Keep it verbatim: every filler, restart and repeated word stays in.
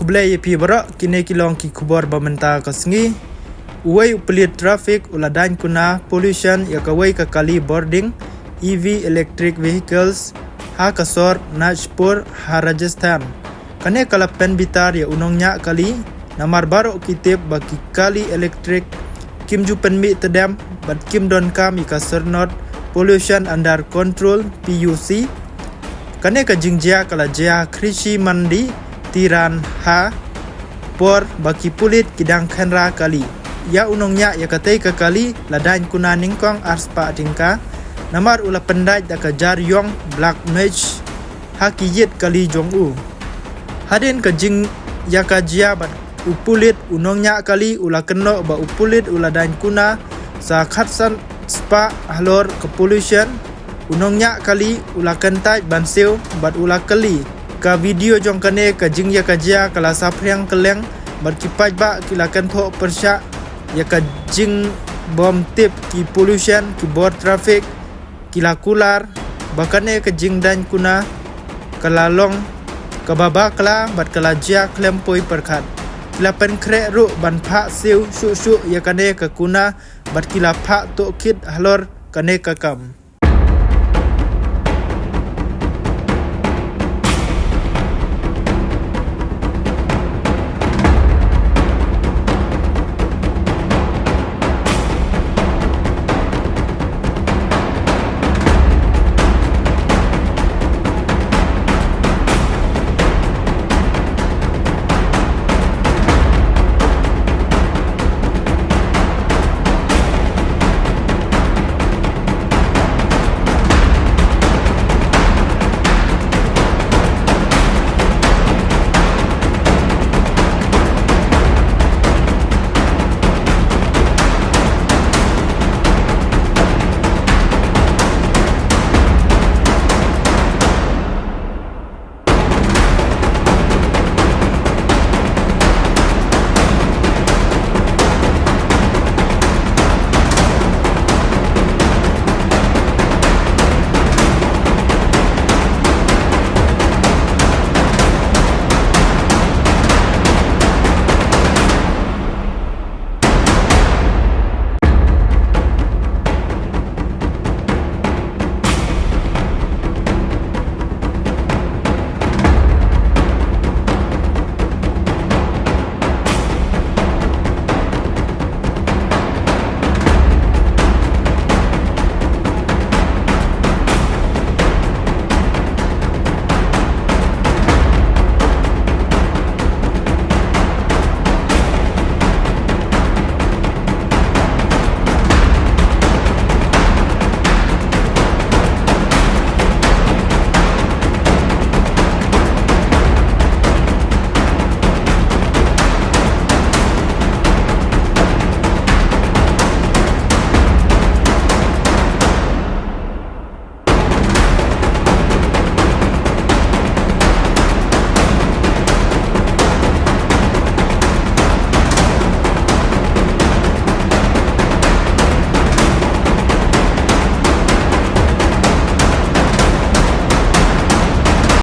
Khublei ïa phi baroh, kine ki long ki khubor ba mynta ka sngi. Uwei u pulit traffic u la daiñ kuna pollution ïa kawei ka kali bording E V electric vehicles ha ka sor Nagpur ha Rajasthan. Kane ka la pynbitar ïa u nongñiah kali, namar baroh ki tip ba ki kali electric kim ju pynmih tdem bad kim donkam ïa ka Sir Not Pollution Under Control, P U C. Kane ka jingjia ka la jia ha Krishi Mandi, Tiran ha por ba ki pulit ki dang khynra kali. Ïa u nongñiah ïa katei ka kali la daiñ kuna nyngkong arspah tyngka, namar u la pyndait da ka jar ïong black match ha ki ïit kali jong u. Hadien ka jingïakajia bad u pulit, u nongñiah kali u la kynnoh ba u pulit u la daiñ kuna sa khatsan spah halor ka pollution. U nongñiah kali u la kyntait ban siew bad u la kylli. Ka video jong kane ka jingïakajia ka la saphriang kylleng bad ki paidbah ki la kynthoh pyrshah ïa ka jingbym tip. Ki pollution, ki bor traffic ki la kular ba kane ka jingdaiñ kuna ka la long kaba bakla bad ka la jia khlem poi pyrkhat. Ki la pynkhreh ruh ban phah siew shuh shuh ïa kane ka kuna bad ki la phah tohkit halor kane ka kam.